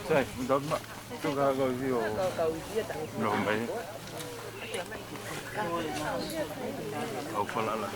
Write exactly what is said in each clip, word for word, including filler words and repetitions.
Sai, muntah, muntah. Tuka kau sio. No, mai. Au falala.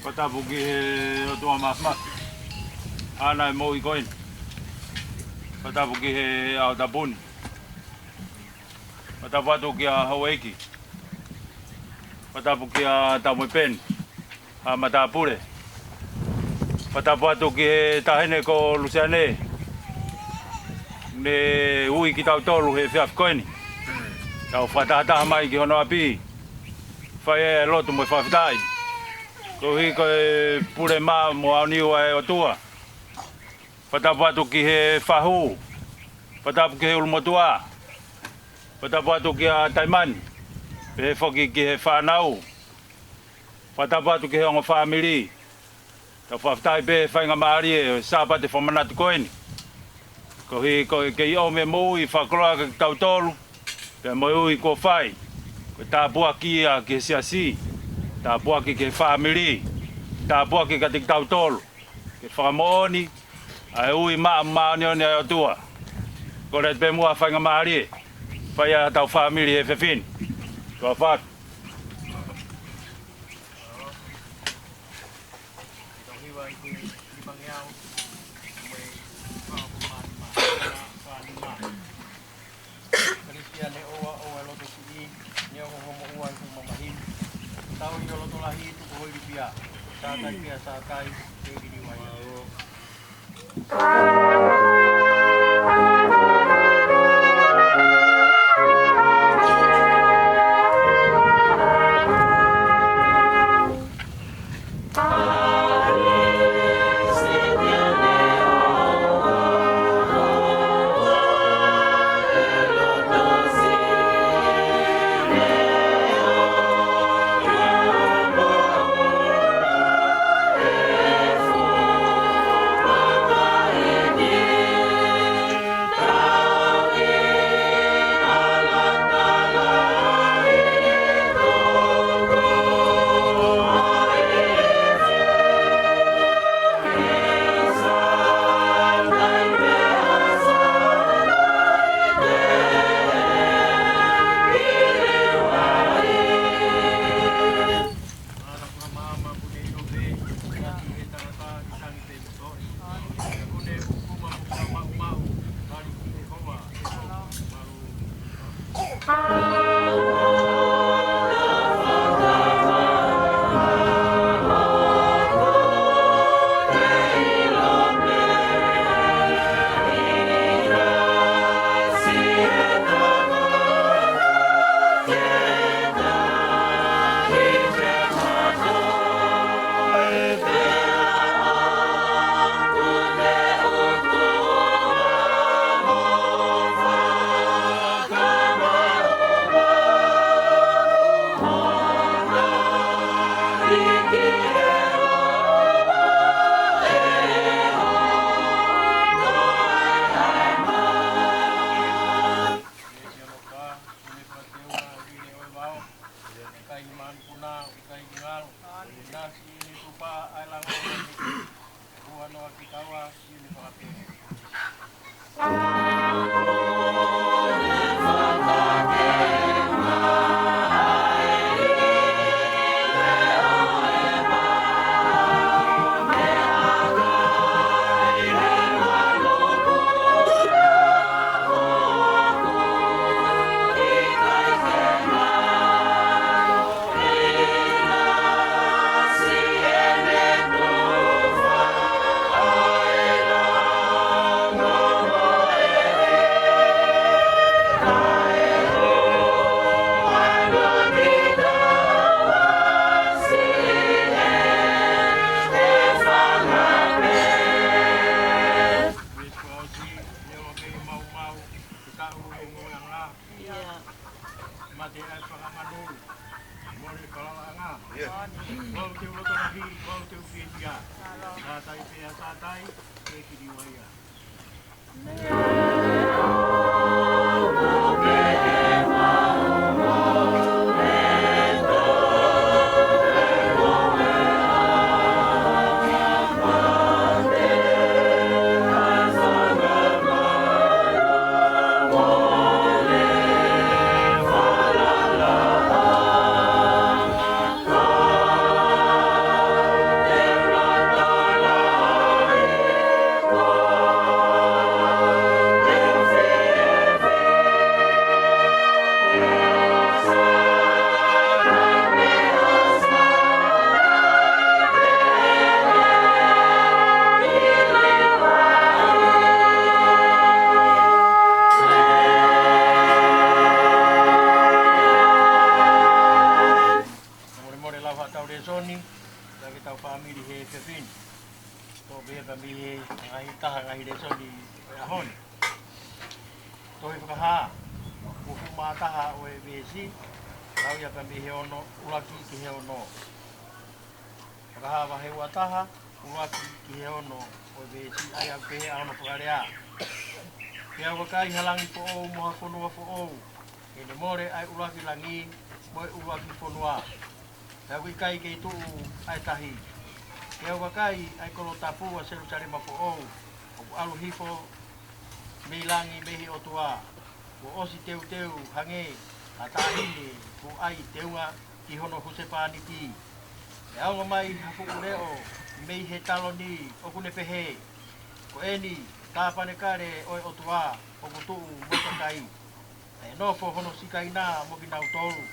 Fakatapu ki he ʻOtua Māfimafi ʻa ʻene moʻui ko eni. Fakatapu ki he ʻaho tapu ni. Fakatapu atu kia Houʻeiki. Fakatapu kia Taumepeni, ʻa e matāpule. Fakatapu atu ki he taʻahine ko Lusiane, ne ui kitautolu he efiafi ko eni. Tau fakatahataha mai ki hono ʻapi, fai e lotu mo e fakafetaʻi. Koeʻuhi ko e pule maʻa mo aoniu ʻa e ʻOtua. Fakatapu atu ki he fahu. Fakatapu ki he ʻulumotuʻa. Fakatapu atu kia Taimani, pehē foki ki he fānau. Fakatapu atu ki he ongo fāmili. Tau fakafetaʻi pē he faingamālie ʻo e Sāpate fakamanatu ko eni. Koeʻuhi ko e kei ʻomi e moʻui fakakoloa kia kitautolu, pea mo e ui kuo fai. Ko e tāpuaki ia ki he siasi, tāpuaki ki he fāmili, tāpuaki kiate kitautolu, ke fakamoʻoni ʻa e ui maʻa māʻoniʻoni ʻa e ʻOtua. Kole atu pē muʻa faingamālie, fai ʻa hotau fāmili he efiafi ni. Tuʻa ʻofa atu. Kau hiva ʻi he lima ngeau, mo e fā pulu mā nima, fā nima. Kalisitiane ʻoua, ʻoua ʻe loto Pea sa kai, ke kiri wai. Mate ai fakamanu, mole falalaʻanga. Ia. Mau te u loto lahi, mau te u fiefia. Sātai pea sātai, ke kiri wai ia. Molemole lau haʻatau lēsoni, ʻaki ʻetau fāmili he efiafi ni. Toʻo pē ia mei he ngaahi taha ngaahi lēsoni ʻo e ʻaho ni. Tohi Fakahā, uofulu mā taha ʻo e veesi, lau ia mei he ono, ʻuluaki ki he ono. Fakahā vahe ua taha, ʻuluaki ki he ono ʻo e veesi, ʻa ia ʻoku pehē hono fakalea. Pea ʻoku ʻikai ha langi foʻou mo ha fonua foʻou, he ne mole ʻa e ʻuluaki langi mo e ʻuluaki fonua. Pea ʻoku ʻikai kei tuʻu ʻa e tahi. Pea ʻoku ʻikai ʻa e kolo tapu ʻa Selusalema foʻou, ʻoku ʻalu hifo mei langi mei he ʻOtua, kuo ʻosi teuteu hangē ha taʻahine kuo ʻai teunga ki hono husepāniti. Pea ongo mai ha fuʻu leʻo mei he taloni ʻoku ne pehē, Ko eni, tāpanekale ʻo e ʻOtua ʻoku tuʻu mo e kakai. ʻE nofo hono Sikaina mo kinautolu.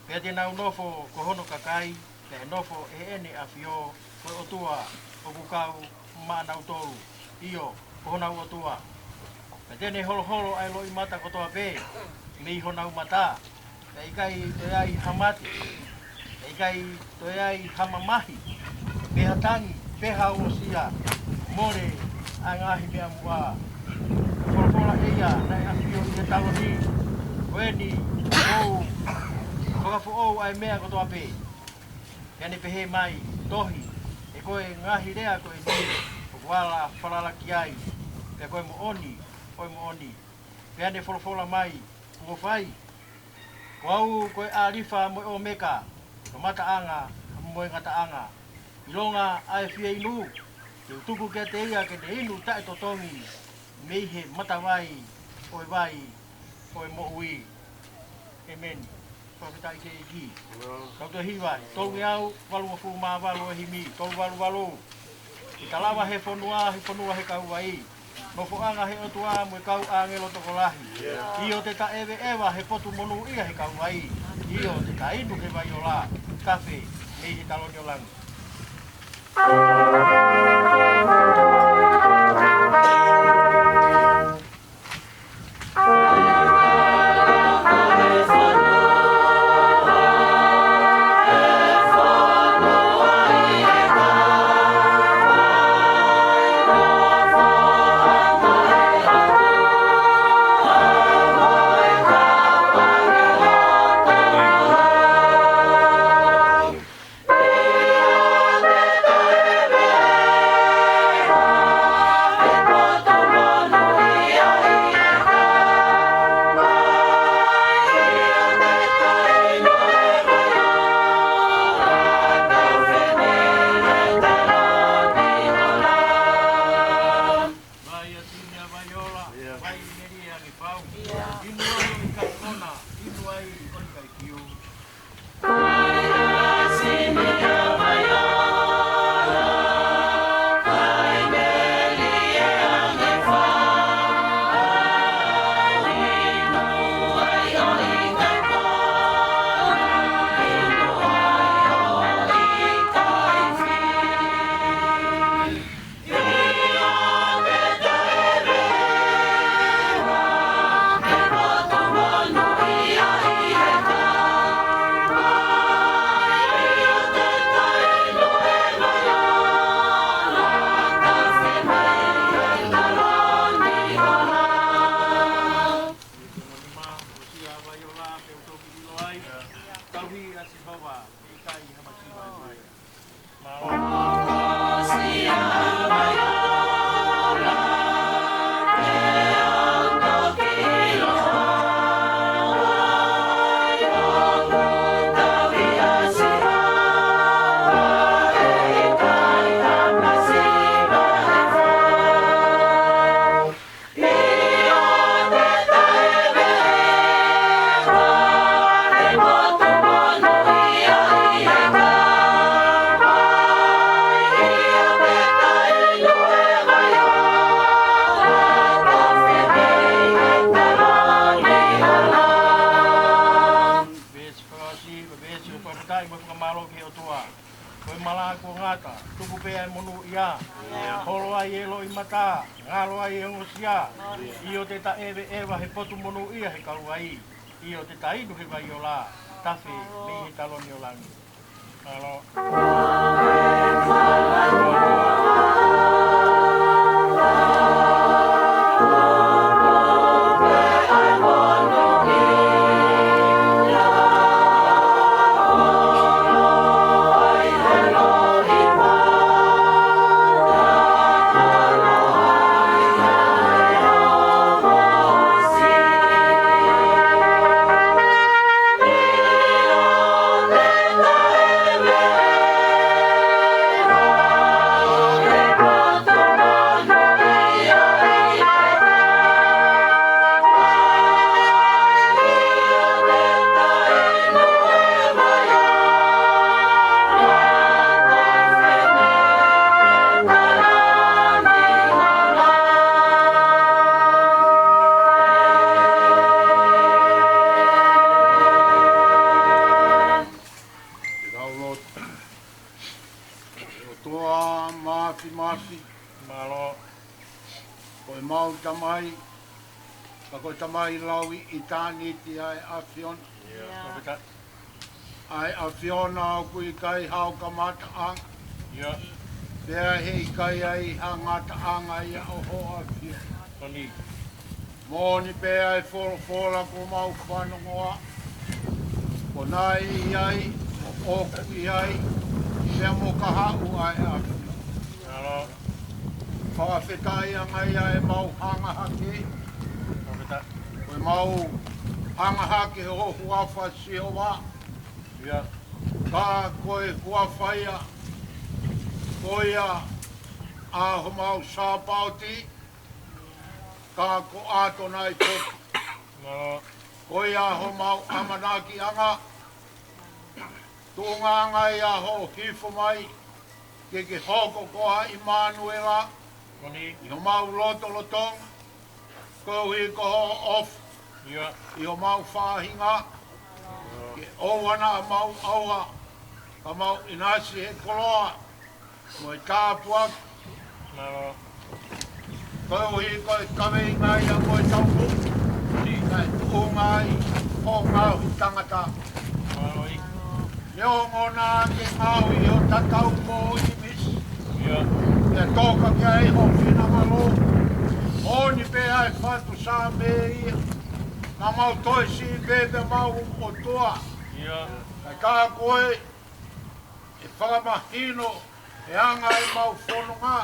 Pea te nau nofo ko hono kakai, ʻE nofo ʻi heʻene ʻafio, ko e ʻOtua ʻoku kau maʻanautolu, ʻio, ko honau ʻOtua. Pea te ne holoholo ʻa e loʻimata kotoa pē mei honau mata, pea ʻikai toe ai ha mate, pea ʻikai toe ai ha mamahi, pe ha tangi, pe ha ongosia, mole ʻa e ngaahi meʻa muʻa. Folofola ʻe ia naʻe ʻafio ʻi he taloni, ko eni, ʻoku ou fakafoʻou ʻa e meʻa kotoa pē. Pea ne pehē mai, tohi, he ko e ngaahi lea ko eni ʻoku ala falala ki ai, pea ko e moʻoni ʻo e moʻoni. Pea ne folofola mai, kuo fai. Ko au ko e ʻAlifa mo e ʻOmeka, ko e mataʻanga mo e ngataʻanga. ʻIlonga ʻa e fie inu, te u tuku kiate ia ke ne inu taʻetotongi mei he matavai ʻo e vai ʻo e moʻui. ʻĒmeni. Fakafetaʻi ki he ʻEiki. Kau toe hiva, tolungeau valungofulu mā valu ʻo e himi, tolu valu valu. Ke ta lava he fonua, he fonua he kauvai. Nofoʻanga he ʻOtua mo e kau ʻāngelo tokolahi. ʻIo te ta ʻeveʻeva he potu monūʻia he kauvai. ʻIo te ta inu he vai ola. Tafe mei he taloni ʻo langi. Vai ʻa Sinia, vai ola, vai melie ange fau. Inu ai ʻo ʻikai kona, inu ai ʻo ʻikai kiu. Tauhi ʻa Sihova, ʻe ʻikai ha masiva ʻe fai. Veesi fakaʻosi, ko e veesi ʻo e fakafetaʻi mo e fakamālō ki he ʻOtua. Ko e mala kuo ngata, tuku pē ʻa e monūʻia. Holo ai ʻa e loʻimata, ngalo ai ʻa e ongosia. ʻIo te ta ʻeveʻeva he potu monūʻia he kauvai. ʻIo te ta inu he vai ola. Tafe mei he taloni ʻo langi. Mālō. Mau Tamai, ka ko e Tamai lau ʻi ʻitāniti ʻa e ʻAfiona. ʻA e ʻAfiona ʻoku ʻikai hao kamataʻanga. Pea heʻikai ai ha ngataʻanga ia ʻo ho ʻAfiona. Moʻoni pē ʻa e folofola kuo mau fanongoa. Ko e ʻi ai, ʻoku ʻi ai, pea mo kahaʻu ʻa e ʻAfiona. Fakafetaʻi ange ia ʻemau hanga hake. Ko ʻemau hanga hake ho huafa Sihova. Ka ko e huafa ia, ko ia ʻa homau sāpaoti, ka ko ʻAtonai foki. Ko ia homau ʻamanakiʻanga, tuʻungaʻanga ia ho hifo mai, ke ke hoko ko ha ʻImanuela ʻi homau lotolotonga, koeʻuhi ko hoʻo ʻofa ʻi homau faʻahinga, ke ʻoua naʻa mau ʻauha, ka mau ʻinasi he koloa mo e tāpuaki. Koeʻuhi ko e kaveinga ia mo e taupotu, kae tuʻunga ai hoʻo ngaohi tangata. Neongo naʻa ke ngaohi ho tatau mo ʻImisi, pea toka ki ai ho finangalo. Moʻoni pē ʻa e fatu Saame ia, naʻa mau toe siʻi pē pea mau ʻotua. Kae ka ko e ʻe fakamahino ʻe anga ʻemau fononga,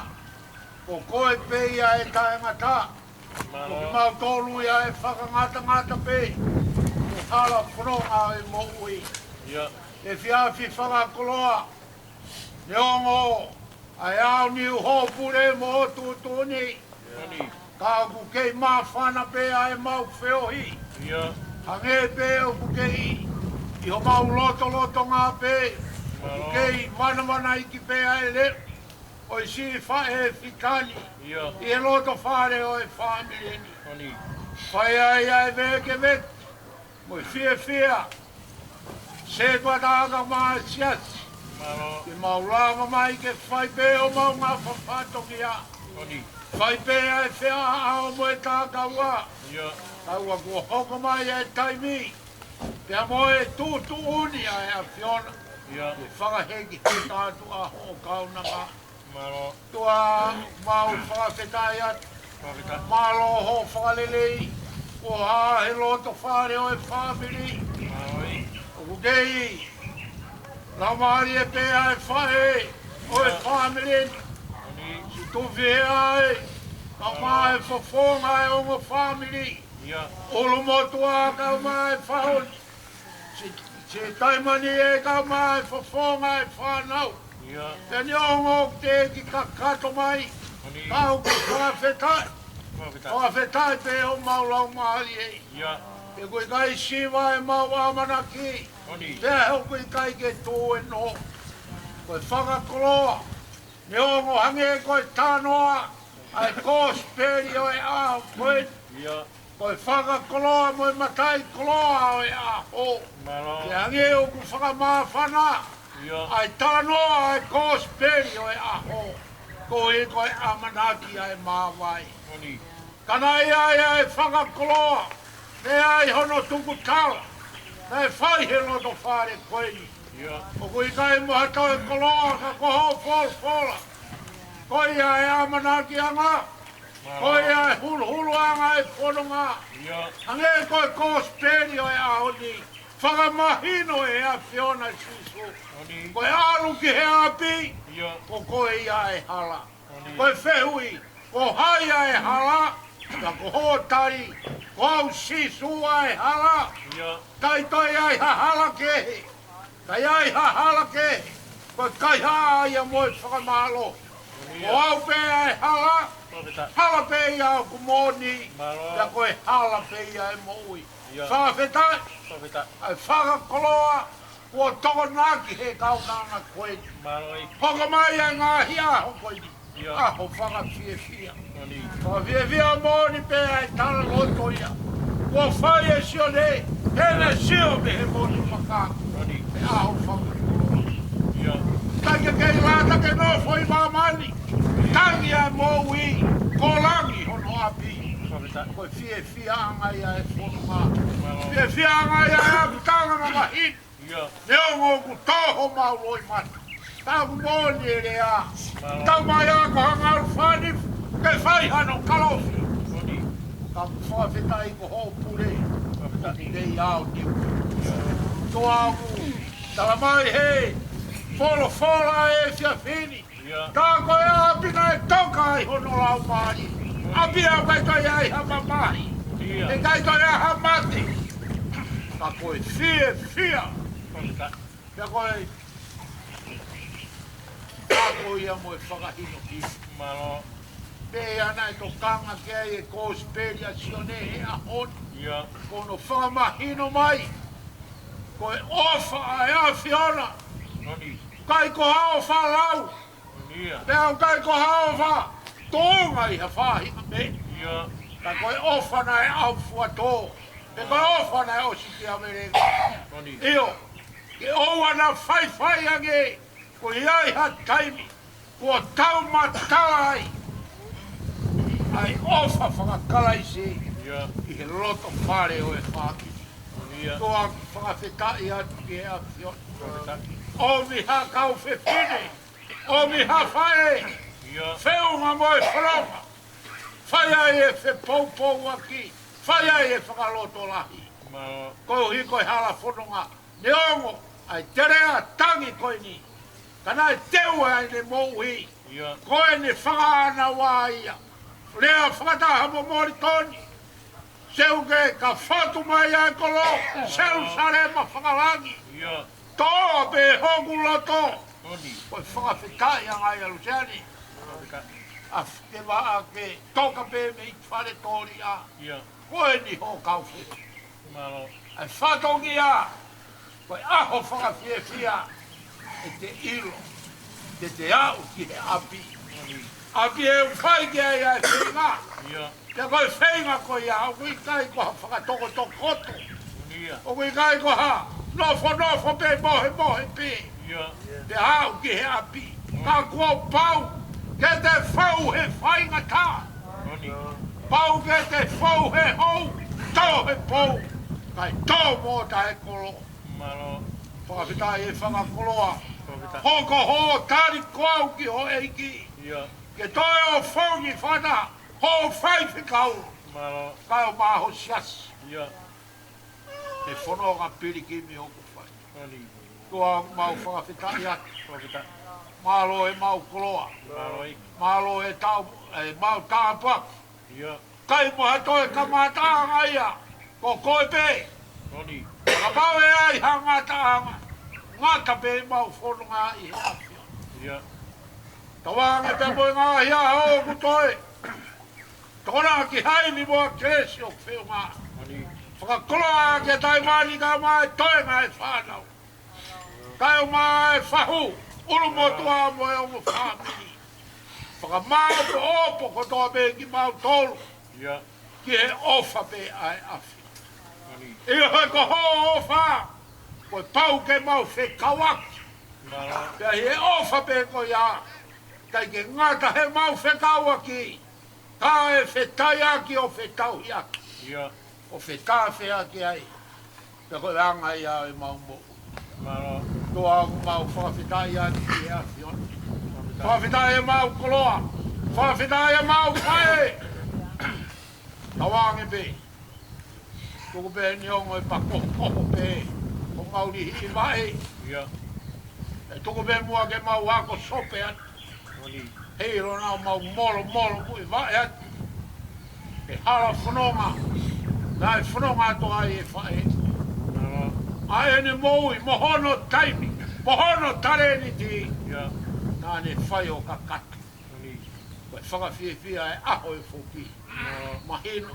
ko koe pē ia ʻe taʻengata. Ko kimautolu ia ʻe fakangatangata pē, ko e hala fononga ʻo e moʻui. Efiafi fakakoloa, neongo ʻa e ʻaoniu hoʻo pule mo hoʻo tuʻutuʻuni, ka ʻoku kei māfana pē ʻa ʻemau feohi. Hangē pē ʻoku kei ʻi homau lotolotonga pē, ʻoku kei manamanaiki pē ʻa e leʻo ʻo e siʻi faʻē fika ni ʻi he loto fale ʻo e fāmili ni. Fai ai ʻa e vēkeveke mo e fiefia, sētuata ʻa e kau māsiasi, ke mau lava mai ke fai pē homau ngaahi fatongia. Fai pē ʻa e feʻaʻao mo e takaua. Kae ʻoua kuo hoko mai ʻa e taimi, pea mo e tuʻutuʻuni ʻa e ʻAfiona, ke fakahekiheka atu ʻa hoʻo kaunanga. ʻOtua, mau fakafetaʻi atu. Mālō hoʻo fakalelei, ʻo hā he loto fale ʻo e fāmili. ʻOku kei laumālie pē ʻa e faʻē ʻo e fāmili ni. Siʻi tufi ʻa e, kau mai fofonga ʻa e ongo fāmili. ʻUlumotuʻa kau mai faʻu ni. Siʻi, siʻi taimani ʻe kau mai fofonga ʻa e fānau. Pea neongo ʻoku teʻeki kakato mai, ka ʻoku fakafetaʻi. Fakafetaʻi pē homau laumālie. He ʻoku ʻikai siva ʻemau ʻamanaki, pea he ʻoku ʻikai ke tuʻu ʻe noa. Ko e fakakoloa, neongo hangē ko e talanoa ʻa e kosipeli ʻo e ʻaho ko eni. Ko e fakakoloa mo e mataʻikoloa ʻo e ʻaho. Ke hangē ʻoku fakamāfana ʻa e talanoa ʻa e kosipeli ʻo e ʻaho, koeʻuhi ko e ʻamanaki ʻa e māvae. Ka naʻe ʻi ai ʻa e fakakoloa, naʻe ʻi ai hono tukutala, naʻe fai he loto fale ko eni. ʻOku ʻikai mo ha toe koloa ka ko hoʻo folofola. Ko ia ʻa e ʻamanakiʻanga, ko ia ʻa e huluhuluʻanga ʻo e fononga. Hangē ko e kosipeli ʻo e ʻaho ni, fakamahino ʻe he ʻAfiona Sīsū. Ko e ʻalu ki he ʻapi, ko koe ia ʻa e hala. Ko e fehuʻi, ko hai ʻa e hala? Ka ko hoʻo tali, ko au Sīsū ʻa e hala. ʻIkai toe ʻi ai ha hala kehe. Ka ʻi ai ha hala kehe, ko e kaihaʻa ia mo e fakamālohi. Ko au pē ʻa e hala, hala pē ia ʻoku moʻoni, pea ko e hala pē ia ʻo e moʻui. Fakafetaʻi, ʻa e fakakoloa, kuo tokonaki he kaunanga ko eni. Hoko mai ʻa e ngaahi ʻaho ko eni. ʻAho fakafiefia. Fakafiefia moʻoni pē ʻa e talaloto ia. Kuo fai ʻe Sione, he naʻe sio mei he motu maka. He ʻaho fakakoloa. ʻIkai ke kei lata ke nofo ʻi māmani. Tangi ʻa e moʻui. ko langi hono ʻapi. Ko e fiefiaʻanga ia e fononga. Fiefiaʻanga ia e ʻapitanga mamahi. Neongo ʻoku tō homau loʻimata, ka ʻoku moʻoni e lea. Tau mai ā ko ha ngalu fānifu ke fai hano kalofi. Ka ʻoku fakafetaʻi ko hoʻo pule. Fakafetaʻi. Nei au niu. Ko au, tala mai he folofola ʻo e efiafi ni. Ka ko e ʻapi naʻe toka ai hono laumālie. ʻApi ʻoku ʻikai toe ʻi ai ha mamahi. ʻIkai toe ʻi ai ha mate. Ka ko e fiefia. Pea ko e, ka ko ia mo e fakahinohino. Pea naʻe tokanga ki ai e kosipeli ʻa Sione he ʻaho ni. Ko hono fakamahino mai ko e ʻofa ʻa e ʻAfiona. ʻIkai ko ha ʻofa lau. Pea ʻoku ʻikai ko ha ʻofa tuʻunga ʻi ha faʻahinga meʻa. Ka ko e ʻofa naʻe ʻaufuatō. Pea ko e ʻofa naʻe ʻosi kia melenga. ʻIo, ke ʻoua naʻa faifai ange, ko ia ʻi ha taimi kuo tau matala ai ʻa e ʻofa faka-Kalaisi ʻi he loto fale ʻo e fāmili. Ko au fakafetaʻi atu ki he ʻAfiona. ʻOmi ha kau fefine, ʻomi ha faʻē, feʻunga mo e fononga. Fai ai e fepoupouaki, fai ai e fakalotolahi. Koeʻuhi ko e hala fononga, neongo ʻa e teleʻa tangi ko eni, ka naʻe teu ai ʻene moʻui. Ko ʻene fakaʻānaua ia. Lea fakataha mo Molitoni. Seuke ka fatu mai ʻa e kolo, Selusalema fakalangi. Toʻo pē hoku loto. Ko e fakafetaʻiʻanga ia Luseane. ʻAfike vaʻa ke toka pē mei fale tōliʻa. Ko eni hoʻo kau fefine. ʻA e fatongia, ko e ʻaho fakafiefia, ʻe te ʻilo, te te aʻu ki he ʻapi. ʻApi ʻe fai ki ai ʻa e feinga. Pea ko e feinga ko ia, ʻoku ʻikai ko ha fakatokotokoto. ʻOku ʻikai ko ha nofonofo pē mohemohe pē. Pea aʻu ki he ʻapi. Ka kuo pau ke te fou he faingataʻa. Pau ke te fou he hou, tō he pou, kae tō mo taʻekolo. Fakafetaʻi e fakakoloa. Hoko hoʻo tali ko au ki ho ʻEiki. Ke toe ʻo fongi fana hoʻo faifekau. Kae ʻumaʻā ho siasi. He fononga pilikimi ʻoku fai. Ko au mau fakafetaʻi atu. Mālō e mau koloa. Mālō e tau, e mau tāpuaki. ʻIkai mo ha toe kamataʻanga ia, ko koe pē. Kapau ʻe ʻi ai ha ngataʻanga, ngata pē mau fononga ʻi he ʻAfiona. Tauange pē mo e ngaahi ʻaho ʻoku toe. Tokona ki haimi mo ʻa Kelesi ʻoku feʻunga. Fakakoloa kia Taivani kae ʻumaʻā e toenga e fānau. Kae ʻumaʻā e fahu, ʻulumotuʻa mo e ongo fāmili. Fakamāʻopoʻopo kotoa pē kimautolu. Ki he ʻofa pē ʻa e ʻAfiona. ʻIo he ko hoʻo ʻofa, ko e pau ke mau fekauʻaki. Pea ʻi he ʻofa pē ko ia, ʻikai ke ngata he mau fekauʻaki, ka e fetaiaki ʻo fetauhiʻaki. ʻO fetāfeaki ai. Pea ko e anga ia ʻo e mau moʻui. Ko au mau fakafetaʻi atu ki he ʻAfiona. Fakafetaʻi e mau koloa. Fakafetaʻi e mau faʻē. Tauange pē. Tuku pē neongo e pakokoho pē. Ko mau lihi i vaʻe. ʻE tuku pē muʻa ke mau ako sope atu. Heiʻilo naʻa mau molomolo muʻi vaʻe atu. He hala fononga, naʻe fononga atu ai e faʻē. ʻA ʻene moʻui, mo hono taimi, mo hono talēniti. Naʻa ne fai ʻo kakato. Ko e fakafiefia e ʻaho ʻe foki. Mahino,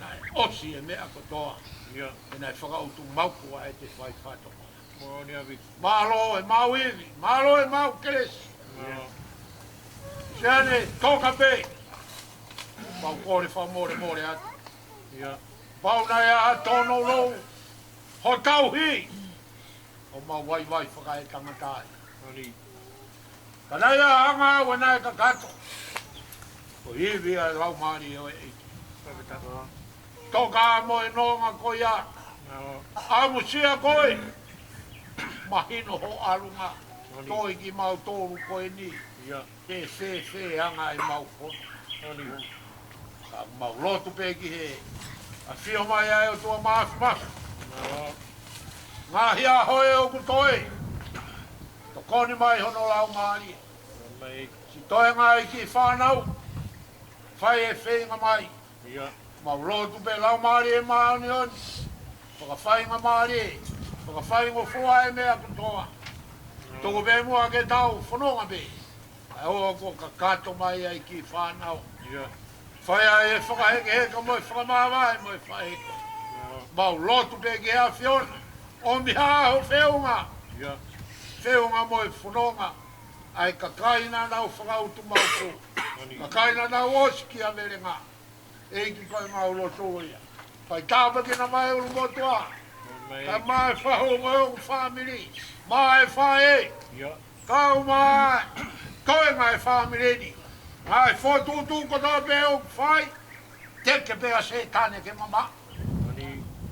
naʻe ʻosi e meʻa kotoa. He naʻe fakautu mau ko ē te fai fatongia. Mālō e mau ivi, mālō e mau kelesi. Siane, toka pē. Pau kole fakamolemole atu. Pau naʻe ʻi ai ha tōnounou ho tauhi. ʻO mau vaivai fakaetangata ai. Ka naʻe ʻi ai ha ngāue naʻe kakato. Ko e ivi ʻa e Laumālie ʻo e ʻEiki. Toka mo e nonga ko ia. ʻAmusia koe. Mahino hoʻo ʻalunga. Toi kimautolu ko eni. Ke fēfē ʻa e anga ʻemau fono. Ka mau lotu pē ki he ʻafio mai ʻa e ʻOtua Māfimafi. Ngaahi ʻaho ʻoku toe. Tokoni mai hono Laumālie. Siʻi toenga ʻa e kiʻi fānau. Fai e feinga mai. Mau lotu pē Laumālie Māʻoniʻoni. Fakafaingamālie. Fakafaingofua e meʻa kotoa. Tuku pē muʻa ke tau fononga pē. ʻA e ʻaho kuo kakato mai ai e kiʻi fānau. Fai ai e fakahekeheka mo e fakamāvae mo e faʻahinga. Mau lotu pē ki he ʻAfiona. ʻOmi ha ʻaho feʻunga. Feʻunga mo e fononga. ʻA e kakai naʻa nau fakautuutu. Kakai naʻa nau ʻosi ki ʻavelenga. ʻEiki ko e mau lotu ia. Fai tāpuekina mai ʻulumotuʻa. Ka mai fahu mo e ongo fāmili. Mai faʻē. Kau mai. Ko e ngaahi fāmili ni. Ngaahi fokotuʻutuʻu kotoa pē ʻoku fai. Teke pē ʻa Sētane ke mamaʻo.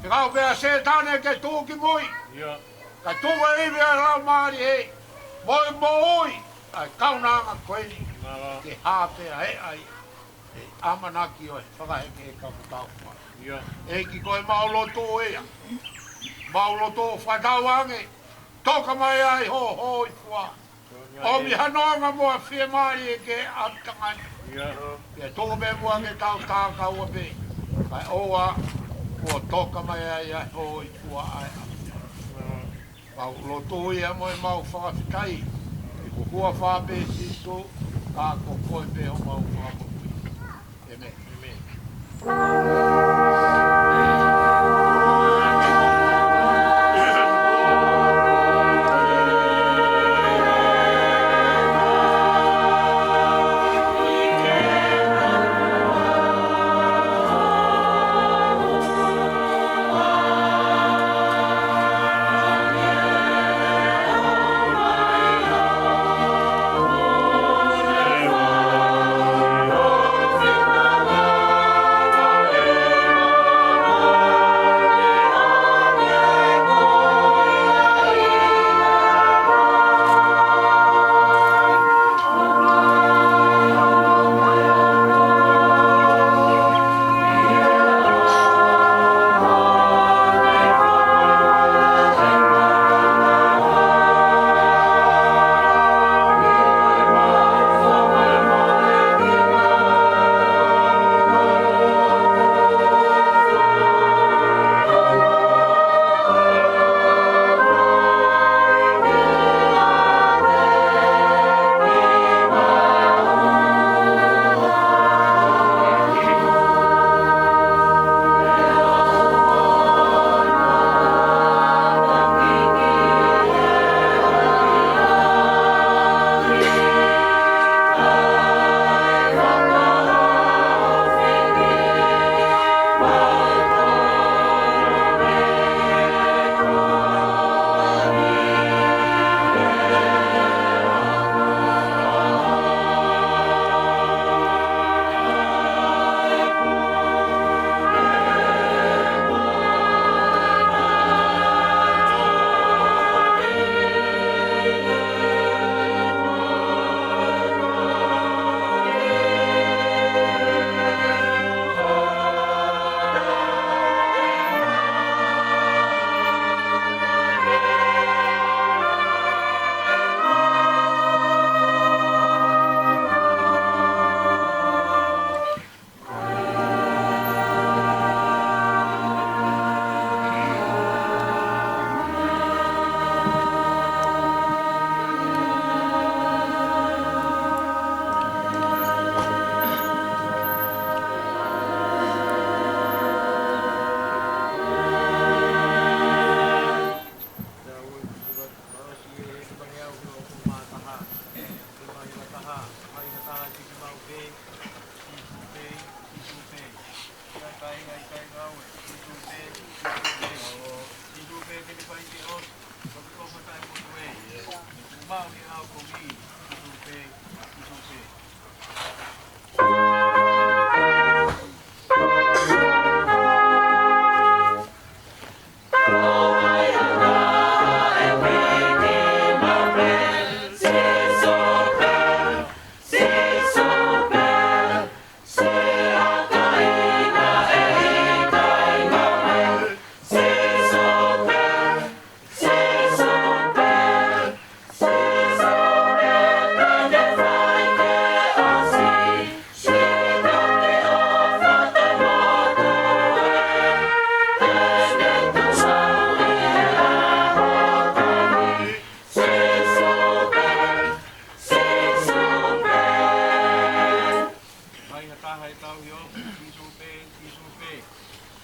Fekau pē ʻa Sētane ke tuʻu ki mui. Ka tuʻu e ivi ʻa e Laumālie. Mo e moʻui. ʻA e kaunanga ko eni. Ke hā pē ʻa e ʻai. ʻE ʻamanaki ʻo e fakahekeheka ʻoku tau fai. ʻEiki ko e mau lotu ia. Mau lotu fakatauange. Toka mai ai hoʻo hōifua. ʻOmi ha nonga mo ha fiemālie ki he ʻapitangani. Ke tuku pē muʻa ke tau tākaua pē. Kae ʻoua kuo toka mai ai ʻa e hōifua ʻa e ʻapitangani. Mau lotu ia mo e mau fakafetaʻi. ʻI ho huafa pē Sīsū, ka ko koe pē homau Fakamoʻui. ʻĒmeni.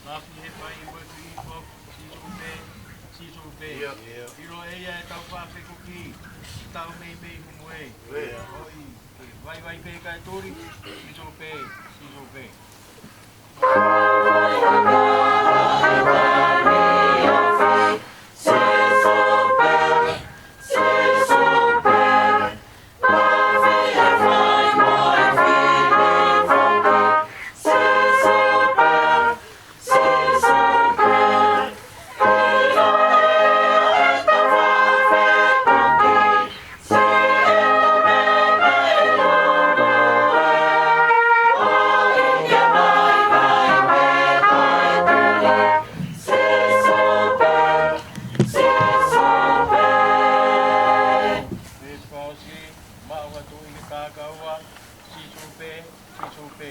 Afi he fai mo e fili fo, Sīsū pē, Sīsū pē. ʻIo. ʻIlo ʻe ia ʻetau faʻa fekuki, tau meimei humu ē. ʻIo. ʻOi, ke vaivai pē kae tuli, Sīsū pē, Sīsū pē. Maʻu atu ʻi he kākaua, Sīsū pē, Sīsū pē.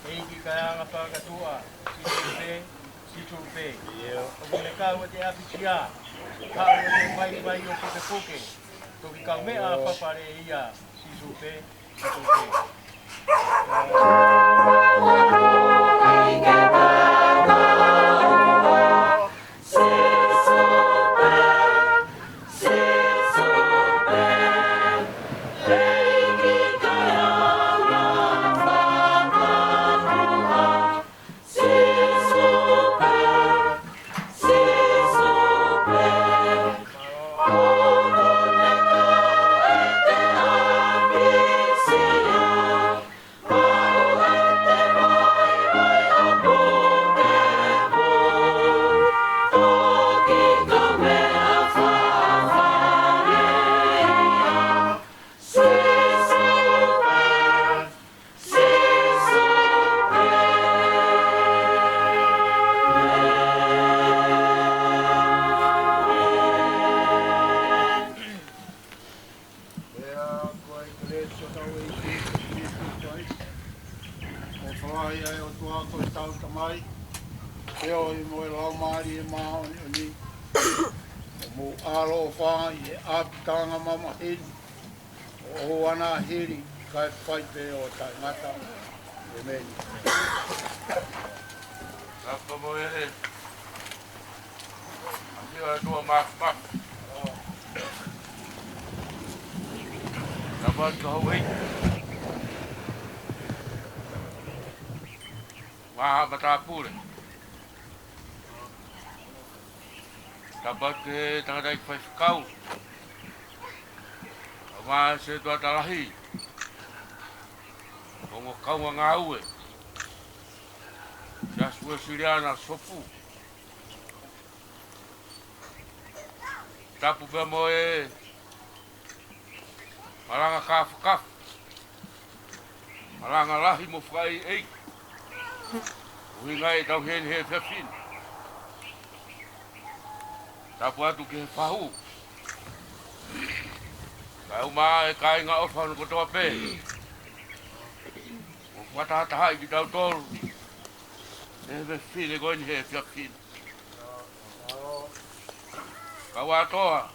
ʻEiki kae anga fakatuʻa, Sīsū pē, Sīsū pē. ʻIo. ʻOku ne kau ʻi he ʻapitia, kau ʻi he vaivai ʻo pukepuke. Toki kaumeʻa fafale ia, Sīsū pē, Sīsū pē. Pea ko e kelesi ʻa hotau ʻEiki ko Sīsū Kalaisi, mo e ʻofa ʻa e ʻOtua ko ʻetau Tamai, feohi mo e Laumālie Māʻoniʻoni, ʻo mou ʻaloʻofa ʻi he ʻapitanga mamahi ni, ʻo ʻoua naʻa hili, kae fai pē ʻo taʻengata. ʻĒmeni. Tapa mo e he. ʻAsi ʻa e tua mafimafi. Tapa ki houʻeiki. Maʻa matāpule. Tapa ki he tangataʻeiki faifekau. Tapa ki he setuata lahi. Ongo kaungāngāue. Siasi Uēsiliana Sopu. Tapu pea mo e malanga kāfakafa. Malanga lahi mo fakaʻeiʻeiki. ʻUhinga ʻetau ʻi heni he efiafi ni. Tapu atu ki he fahu. Kae ʻumaʻā e kāinga ʻofa hono kotoa pē. ʻO fakatahatahaʻi kitautolu. He efiafi ni ko eni he efiafi ni. Kau ʻa toa,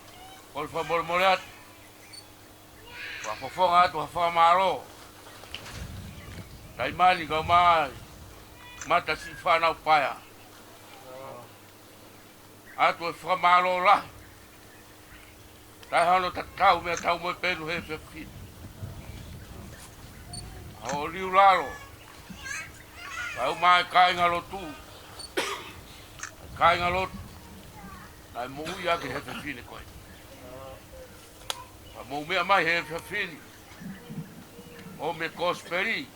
kole fakamolemole atu. Fakafofonga atu ha fakamālō. Taimani kau mai, mata siʻi fānau paea. ʻOatu e fakamālō lahi. Taʻe hano tatau meʻa tau mo e penu he efiafi ni. ʻA hoʻo liu lalo. Kau mai kāinga lotu. Kāinga lotu. Naʻe moʻui ʻaki he efiafi ni ko ē. Ka mou meʻa mai he efiafi ni. ʻO me kosipeli.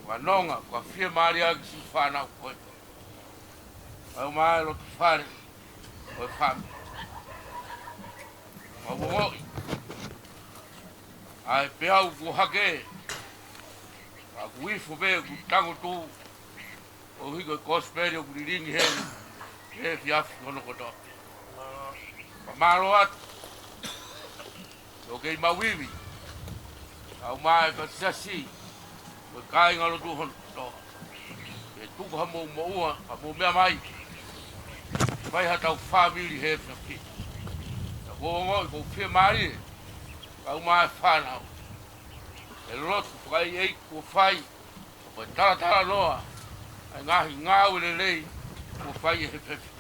Fanongo, fakafiemālie ʻaki siʻi fānau ko ē. Kau mai loto fale, ʻo e fāmili. Mau ongoʻi. ʻA e peau kuo hake. Ka kuo ifo pē, kuo tangutu. ʻOku hiko e kosipeli ʻoku lilingi heni. He efiafi hono kotoa. Fakamālō atu. ʻOku kei maʻu ivi. Kau mai ka siasi. Ko e kāinga lotu hono kotoa. Ke tuku hamou moʻua, hamou meʻa mai. Fai haʻatau fāmili he efiafi. Ka ʻoku ou ongoʻi ʻoku fiemālie. Kau mai fānau. E lotu fakaʻeiʻeiki kuo fai. Ko e talatalanoa. ʻa e ngaahi ngāue lelei kuo fai ʻe he fefine.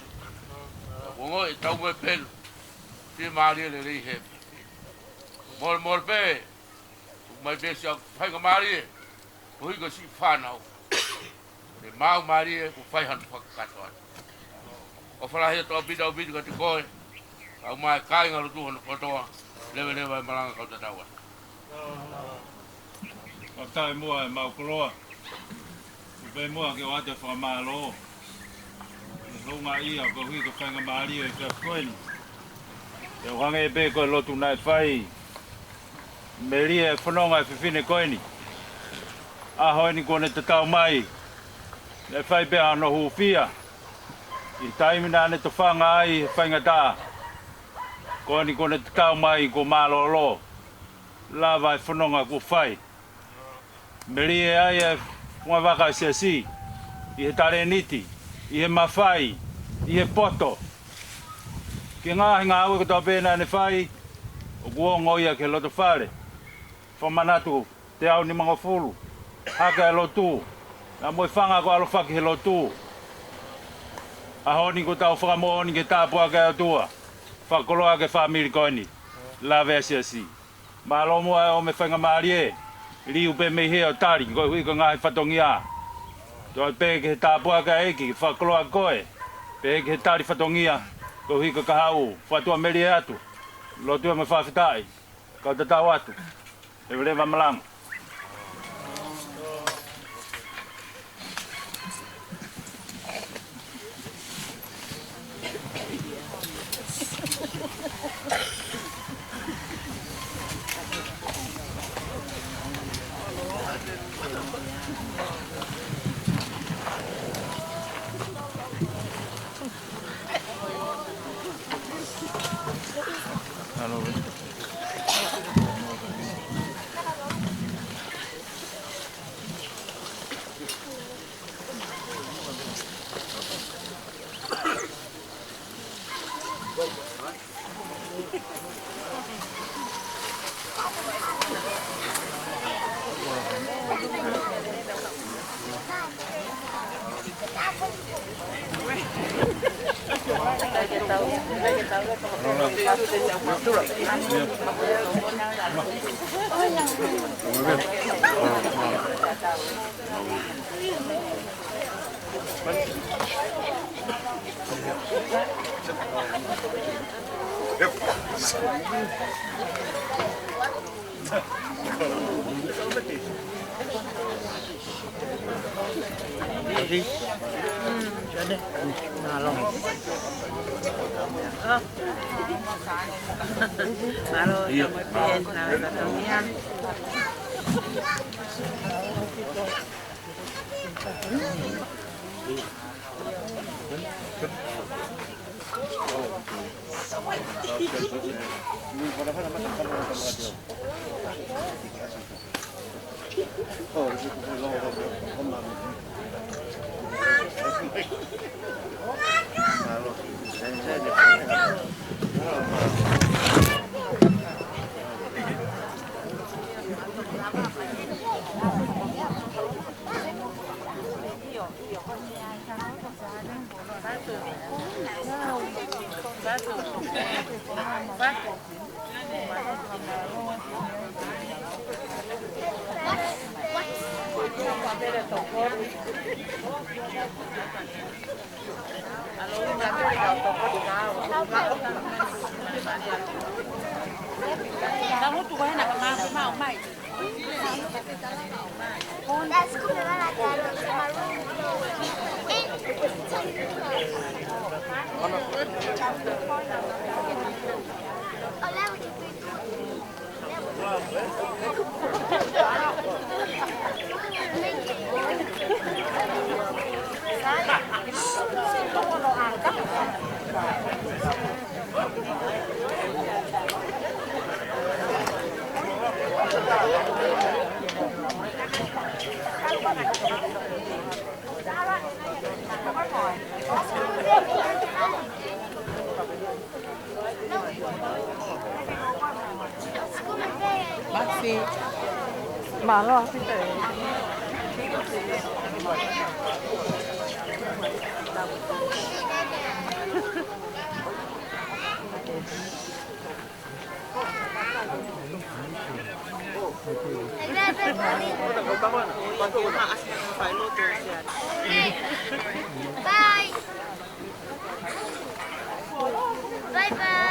Kuo ongoʻi ʻe taua mo e pelu, fiemālie lelei he fefine. Molemole pē, tuku mai pē siʻa faingamālie, koeʻuhi ko siʻi fānau. Ke maʻu mālie kuo fai hano fakakakato atu. ʻOfa lahi atu ʻaupito, ʻaupito kiate koe, kae ʻumaʻā e kāingalotu hono kotoa, leveleva e malanga kau tatau atu. Fakafetaʻi muʻa ʻemau koloa. Tuku pē muʻa ke ʻoatu e fakamālō. Ke houngaʻia koeʻuhi ko e faingamālie ʻo e efiafi ko eni. Ke ʻohangē pē ko e lotu naʻe fai. Melie e fononga e fefine ko eni. ʻAho eni kuo ne tatau mai. Naʻe fai pē hano hūfia. ʻI he taimi naʻa ne tofanga ai he faingataʻa. Ko eni kuo ne tatau mai kuo mālōlō. Lava e fononga kuo fai. Melie ai e fungavaka ʻa e siasi, ʻi he talēniti, ʻi he mafai, ʻi he poto. Ki he ngaahi ngāue kotoa pē naʻa ne fai, ʻoku ongo ia ki he loto fale. Fakamanatu, teau nimangofulu, hake ʻa e lotu, naʻa mo e fanga ko e ʻalofaki he lotu. ʻAho ni kuo tau fakamoʻoni ki he tāpuaki ʻa e ʻOtua, fakakoloa ki he fāmili ko eni, lava e siasi. Mālō muʻa e ʻomi e faingamālie, liu pē mei hē ʻo tali, koeʻuhi ko e ngaahi fatongia. Toe pē ki he tāpuaki ʻa e ʻEiki, fakakoloa koe, pehē ki he tali fatongia, koeʻuhi ko e kahaʻu, fakaʻotua melie atu, lotu ia mo e fakafetaʻi, kau tatau atu, leveleva malanga. Mālō. Mālō, ia, mālō. Masi. Mālō ʻaupito. Bye. Bye bye.